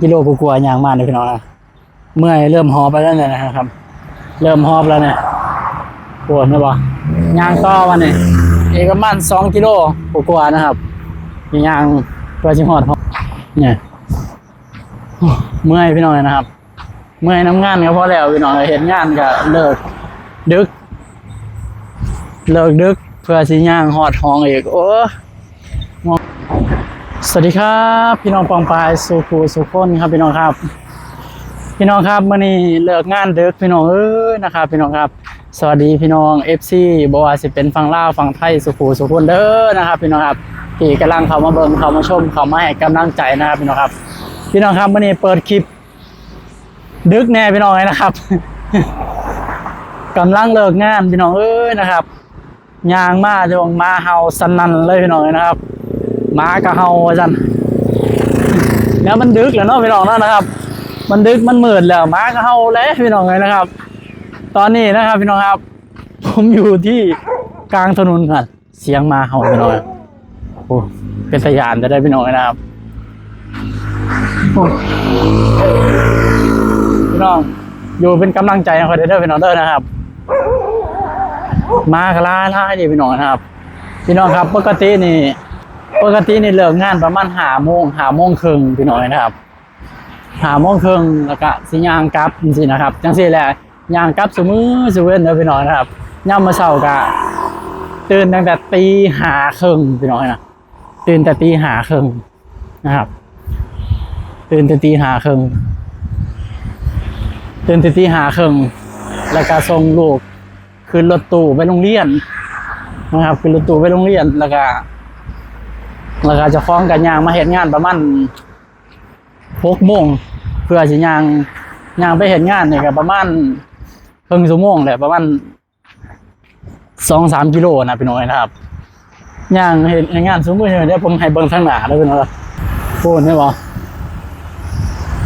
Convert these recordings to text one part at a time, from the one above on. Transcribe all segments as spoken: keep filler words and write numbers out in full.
กิโลกว่าๆย่างมาเนี่ยพี่น้องนะ เมื่อยเริ่มหอบไปแล้วเนี่ยนะครับ เริ่มหอบแล้วเนี่ย ปวดไหมบ่ ย่างต่อวันนี้ อีกประมาณสองกิโลกว่าๆนะครับ ย่างเพื่อสิฮอดห้อง เนี่ย เมื่อยพี่น้องนะครับ เมื่อยนำงานก็พอแล้วพี่น้อง เฮ็ดงานก็เลิกดึก เลิกดึกเพื่อสิย่างฮอดห้องอีก โอ้ สวัสดีครับ พี่น้องปองปายสู่ผู้สู่คนครับพี่น้องครับ พี่น้องครับ มื้อนี้เลิกงานดึกพี่น้องเอ้ยนะครับ พี่น้องครับ สวัสดีพี่น้อง เอฟซี บ่ว่าสิเป็นฝั่งลาวฝั่งไทยสู่ผู้สู่คนเด้อนะครับ พี่น้องครับ ที่กำลังเข้ามาเบิ่งเข้ามาชมเข้ามาให้กำลังใจนะครับ พี่น้องครับ พี่น้องครับ มื้อนี้เปิดคลิป ดึกแน่พี่น้องเอ้ยนะครับ กำลังเลิกงานพี่น้องเอ้ยนะครับ ย่างมาจนหมาเห่าสนั่นเลยพี่น้องเอ้ยนะครับ หมาก็เห่าว่าซั่น แล้วมันดึกแล้วเนาะพี่น้องเนาะนะครับ มันดึกมันมืดแล้ว หมาก็เห่าแล้วพี่น้องเอ้ยนะครับ ตอนนี้นะครับพี่น้องครับ ผมอยู่ที่กลางถนนครับ เสียงหมาเห่าพี่น้อง โอ้ เป็นตาย้านจะได้พี่น้องนะครับ โอ้ พี่น้อง อยู่เป็นกำลังใจให้ข้อยเด้อพี่น้องเด้อนะครับ หมาก็หลายๆเด้พี่น้องนะครับ พี่น้องครับ ปกตินี่ ปกตินี่เลิกงานประมาณห้าโมง ห้าโมงครึ่งพี่น้องนะครับ ห้าโมงครึ่งแล้วก็สิย่างกลับจังซี่นะครับ จังซี่แหละ ย่างกลับซุมื้อซุเว็นเด้อพี่น้องนะครับ ยามมื้อเช้าก็ตื่นตั้งแต่ตีห้าครึ่งพี่น้องนะ ตื่นแต่ตีห้าครึ่งนะครับ ตื่นแต่ตีห้าครึ่ง ตื่นแต่ตีห้าครึ่ง แล้วก็ส่งลูกขึ้นรถตู้ไปโรงเรียนนะครับ ขึ้นรถตู้ไปโรงเรียน แล้วก็ แล้วก็เจ้าของก็ย่างมาเฮ็ดงานประมาณ หกโมง เพื่อสิย่าง ย่างไปเฮ็ดงานนี่ก็ประมาณครึ่งชั่วโมงแหละ ประมาณสองสามกิโลนะพี่น้องนะครับ ย่างเฮ็ด เฮ็ดงานซุมื้อ เดี๋ยวผมให้เบิ่งทางหน้าเด้อพี่น้อง พูดได้บ่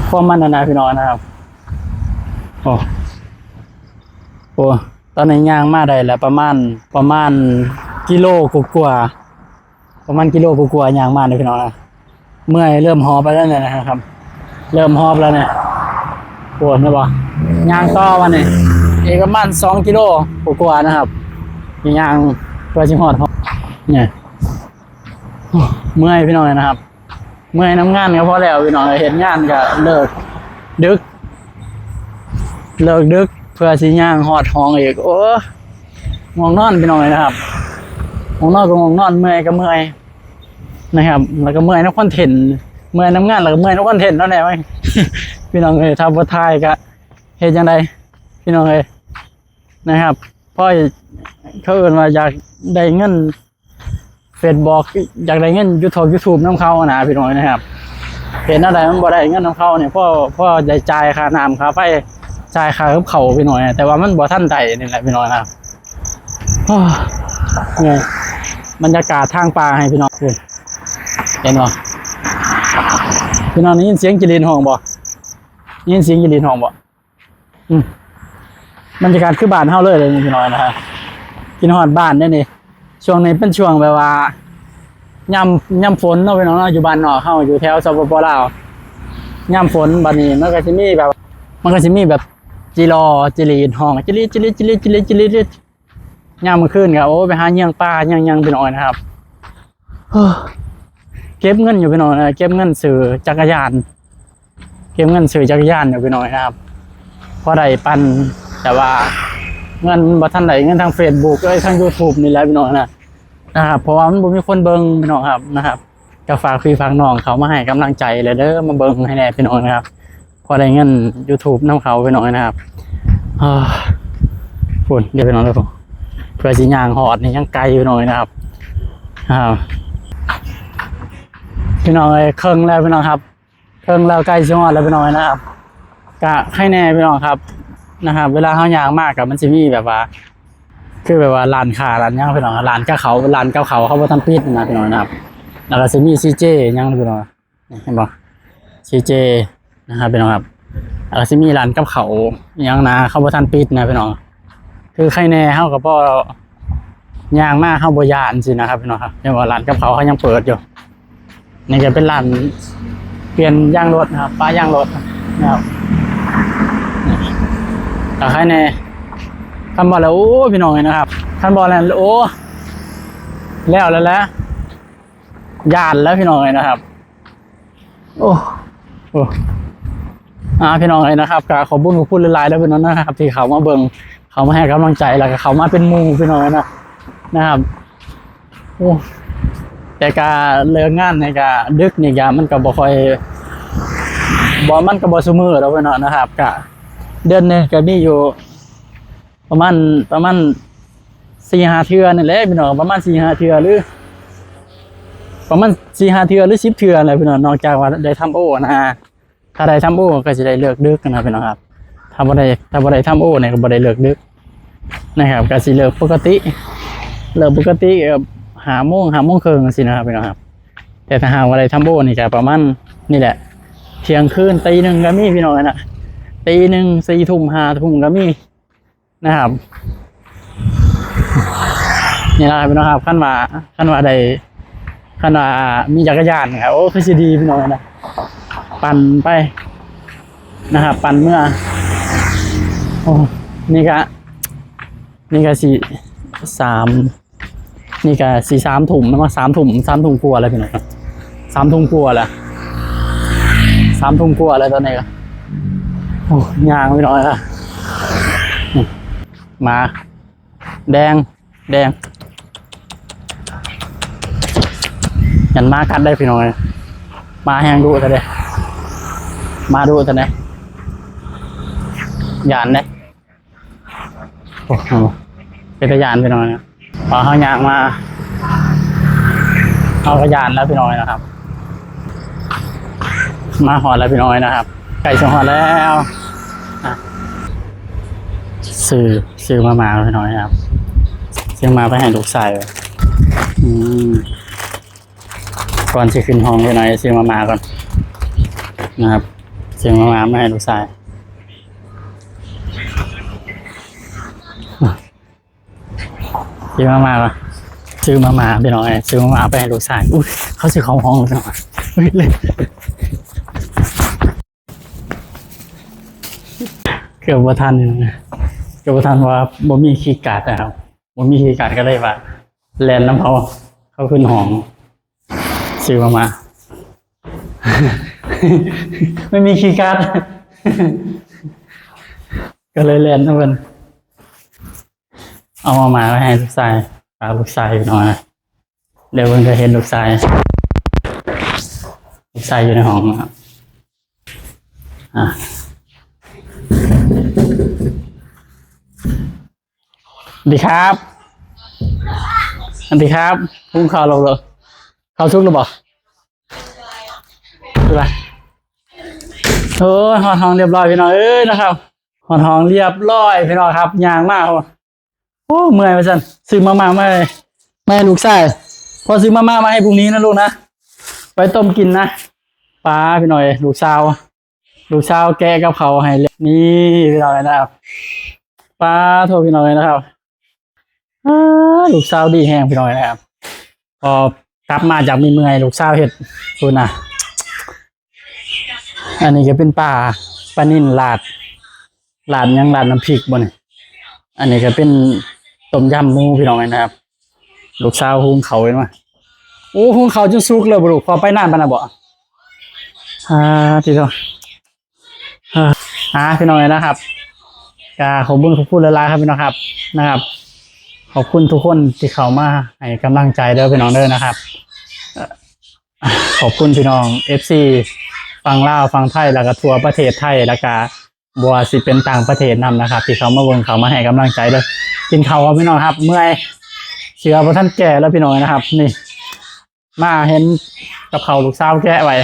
ความมันนะนะพี่น้องนะครับ โอ้ โอ้ ตอนนี้ย่างมาได้แล้วประมาณ ประมาณกิโลกว่าๆ ประมาณกิโลกว่าๆย่างมาเนี่ยพี่น้องนะ เมื่อยเริ่มหอบไปแล้วเนี่ยนะครับ เริ่มหอบแล้วเนี่ย ปวดไหมบ่ ย่างต่อวันนี้ อีกประมาณสองกิโลกว่าๆนะครับ ย่างเพื่อสิฮอดห้อง เนี่ย เมื่อยพี่น้องนะครับ เมื่อยนำงานก็พอแล้วพี่น้อง เฮ็ดงานก็เลิกดึก เลิกดึกเพื่อสิย่างฮอดห้องอีก โอ้ ง่วงนอนพี่น้องเอ้ยนะครับ ง่วงนอนก็ง่วงนอน เมื่อยก็เมื่อยนะครับ แล้วก็เมื่อยนำคอนเทนต์ เมื่อยนำงาน แล้วก็เมื่อยนำคอนเทนต์เนาะแหละ พี่น้องเอ้ย ถ้าบ่ถ่ายก็เฮ็ดจั่งใด พี่น้องเอ้ย นะครับ เพราะเขาเอิ้นว่าอยากได้เงินเฟซบอก อยากได้เงินยูทูบ YouTube นำเขานะพี่น้องนะครับ เฮ็ดแนวใดมันบ่ได้เงินนำเขาเนี่ย พอ พอได้จ่ายค่าน้ำค่าไฟ จ่ายค่ากับข้าวพี่น้องนะ แต่ว่ามันบ่ทันได้นี่แหละพี่น้องนะครับ โอ้ย บรรยากาศทางป่าให้พี่น้องเห็นบ่ พี่น้องได้ยินเสียงจิรินฮ้องบ่ ได้ยินเสียงจิรินฮ้องบ่ อืม บรรยากาศคือบ้านเฮาเลยเลยนี่พี่น้องนะฮะ คิดฮอดบ้านเด้นี่ ช่วงนี้เป็นช่วงแบบว่า ยาม ยามฝนเนาะพี่น้องเนาะ อยู่บ้านนอกเฮา อยู่แถว สปป ลาว ยามฝนบัดนี้มันก็สิมีแบบ มันก็สิมีแบบจิรอ จิรีดฮ้อง จิรีด จิรีด จิรีด จิรีด จิรีด ยามมื้อคืนก็ โอ้ ไปหาเยียงปลา เยียงหยังพี่น้องนะครับ เก็บเงินอยู่พี่น้องนะ เก็บเงินซื้อจักรยาน เก็บเงินซื้อจักรยานอยู่พี่น้องนะครับ พอได้ปั่น แต่ว่าเงินบ่ทันได้ เงินทางเฟซบุ๊ก เอ้ย ทางยูทูบนี่แหละพี่น้องนะ นะครับ เพราะว่ามันบ่มีคนเบิ่งพี่น้องครับ นะครับ ก็ฝากพี่ฝากน้องเขามาให้กำลังใจเลยเด้อ มาเบิ่งให้แหน่พี่น้องนะครับ พอได้เงินยูทูบนำเขาพี่น้องนะครับ อ่า พู้น เดี๋ยวพี่น้องเด้อ เพื่อสิย่างฮอดนี่ยังไกลพี่น้องนะครับ อ่า พี่น้องเอ้ย ครึ่งแล้วพี่น้องครับ ครึ่งแล้วใกล้สิฮอดแล้วพี่น้องนะครับ ก็ไคแหน่พี่น้องครับ นะครับ เวลาเฮาย่างมาก็มันสิมีแบบว่า คือแบบว่าร้านค้าร้านหยังพี่น้อง ร้านกับข้าว ร้านกับข้าวเขาบ่ทันปิดนะพี่น้องนะครับ แล้วก็สิมีซีเจหยังพี่น้อง เห็นบ่ ซีเจ นะครับพี่น้องครับ แล้วก็สิมีร้านกับข้าวหยังนะ เขาบ่ทันปิดนะพี่น้อง คือไคแหน่เฮาก็พอย่างมาเฮาบ่ย้านสินะครับพี่น้องครับ เห็นบ่ ร้านกับข้าวเขายังเปิดอยู่ นี่ก็เป็นร้าน ปลี่ยนยางรถนะครับ ปะยางรถนะครับ แต่ใครแน่ คันบ่แล้ว โอ้ พี่น้องเอ้ยนะครับ คันบ่แล้ว โอ้ แล้ว แล้ว แล้ว ย่านแล้ว พี่น้องเอ้ยนะครับ โอ้ โอ้ อ่า พี่น้องเอ้ยนะครับ ก็ขอบคุณ ขอบคุณหลายๆ แล้วพี่น้องนะครับ ที่เข้ามาเบิ่ง เข้ามาให้กำลังใจ แล้วก็เข้ามาเป็นหมู่ พี่น้องเอ้ยนะ นะครับ โอ้ แต่ก็เลิกงานนี่ก็ดึกนี่ก็มันก็บ่ค่อย บ่ มันก็บ่ซุมื้อดอกพี่น้องนะครับ ก็เดือนหนึ่งก็มีอยู่ ประมาณ ประมาณสี่ห้าเทื่อนี่แหละพี่น้อง ประมาณสี่ห้าเทื่อ หรือ ประมาณสี่ห้าเทื่อ หรือสิบเทื่อแหละพี่น้อง นอกจากว่าได้ทำโอนะ ถ้าได้ทำโอก็สิได้เลิกดึกนะพี่น้องครับ ถ้าบ่ได้ ถ้าบ่ได้ทำโอเนี่ยก็บ่ได้เลิกดึกนะครับ ก็สิเลิกปกติ เลิกปกติก็ห้าโมง ห้าโมงครึ่งจั่งซี้นะครับพี่น้องครับ แต่ถ้าหากว่าได้ทำโอนี่ก็ประมาณนี่แหละ เที่ยงคืน ตีหนึ่งก็มีพี่น้องนะ ตีหนึ่ง สี่ทุ่ม ห้าทุ่มก็มี นะครับ นี่นะครับพี่น้องครับ คันว่า คันว่าได้ คันว่ามีจักรยานครับ โอ้ คือสิดีพี่น้องนะ ปั่นไปนะครับ ปั่นเมือ โอ้ นี่ก็ นี่ก็สิ สาม นี่ก็สิสามทุ่มแล้วมั้ง สามทุ่ม สามทุ่มกว่าแล้วพี่น้องครับ สามทุ่มกว่าแล้ว สามทุ่มกว่าแล้วตอนนี้ก็ โอ้ ย่างพี่น้องครับ นี่ หมา แดง แดง ยันหมากัดได้พี่น้องเอ้ย หมาแฮงดุซะเด้ หมาดุซะเด้ ย่านเด้ โอ้โห เป็นตาย่านพี่น้องเอ้ย พอเฮาย่างมา เฮาก็ย่านแล้วพี่น้องเอ้ยนะครับ มาฮอดแล้วพี่น้องเอ้ยนะครับ ใกล้สิฮอดแล้ว อ่ะ ซื้อ ซื้อมาม่าพี่น้องเอ้ยนะครับ ซื้อมาไปให้ลูกชาย อืม ก่อนสิขึ้นห้องพี่น้องเอ้ย ซื้อมาม่าก่อนนะครับ ซื้อมาม่ามาให้ลูกชาย ซื้อมาม่าก่อน ซื้อมาม่าพี่น้องเอ้ย ซื้อมาม่าไปให้ลูกชาย อุ้ย เขาสิเข้าห้องแล้วพี่น้อง อุ้ย เลย เกือบบ่ทันนะ เกือบบ่ทัน ว่าบ่มีคีย์การ์ดนะครับ บ่มีคีย์การ์ดก็เลยว่า แล่นนำเขา เขาขึ้นห้อง ซื้อมาม่า ไม่มีคีย์การ์ด ก็เลยแล่นนำเพิ่น เอามาม่าไว้ให้ลูกชาย ฝากลูกชายอยู่นอนนะ เดี๋ยวเพิ่นก็เห็นลูกชาย ลูกชายอยู่ในห้องนะครับ อ่ะ สวัสดีครับ สวัสดีครับ หุงข้าวแล้วเหรอ ข้าวสุกแล้วบ่ ไป โอ้ย ฮอดห้องเรียบร้อยพี่น้องเอ้ยนะครับ ฮอดห้องเรียบร้อยพี่น้องครับ ย่างมา โอ้ เมื่อยว่าซั่น ซื้อมาม่ามาให้ มาให้ลูกชาย พ่อซื้อมาม่ามาให้พรุ่งนี้นะลูกนะ ไว้ต้มกินนะ ป๊าพี่น้องเอ้ย ลูกสาว ลูกสาวแกะกับข้าวให้เลย นี่พี่น้องเอ้ยนะครับ ป๊าโทษพี่น้องเอ้ยนะครับ ป๊า ลูกสาวดีแฮงพี่น้องเอ้ยนะครับ พอกลับมาจากมีเมื่อย ลูกสาวเฮ็ด พู้นนะ อันนี้ก็เป็นปลา ปลานิลราด ราดหยัง ราดน้ำพริกบ่นี่ อันนี้ก็เป็นต้มยำหมูพี่น้องเอ้ยนะครับ ลูกสาวหุงข้าวไว้มา โอ้ หุงข้าวจนสุกเลยบ่ลูก พอไปนานปานนั้นบ่ อ่า ที่ตัว อ่า พี่น้องเอ้ยนะครับ ก็ขอบคุณ ขอบคุณหลายๆครับพี่น้องครับ นะครับ ขอบคุณทุกคนที่เข้ามาให้กำลังใจเด้อพี่น้องเด้อนะครับ เอ่อ ขอบคุณพี่น้อง เอฟซี ฝั่งลาว ฝั่งไทย แล้วก็ทั่วประเทศไทย แล้วก็บ่ว่าสิเป็นต่างประเทศนำนะครับ ที่เข้ามาเบิ่ง เข้ามาให้กำลังใจเด้อ กินข้าวครับพี่น้องครับ เมื่อย เสื้อบ่ทันแก้แล้วพี่น้องนะครับ นี่ มาเห็นกับข้าวลูกสาวแกะไว้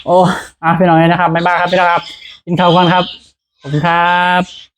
โอ้ อ่ะพี่น้องเอ้ยนะครับ บ๊ายบายครับพี่น้องครับ กินข้าวก่อนครับ ขอบคุณครับ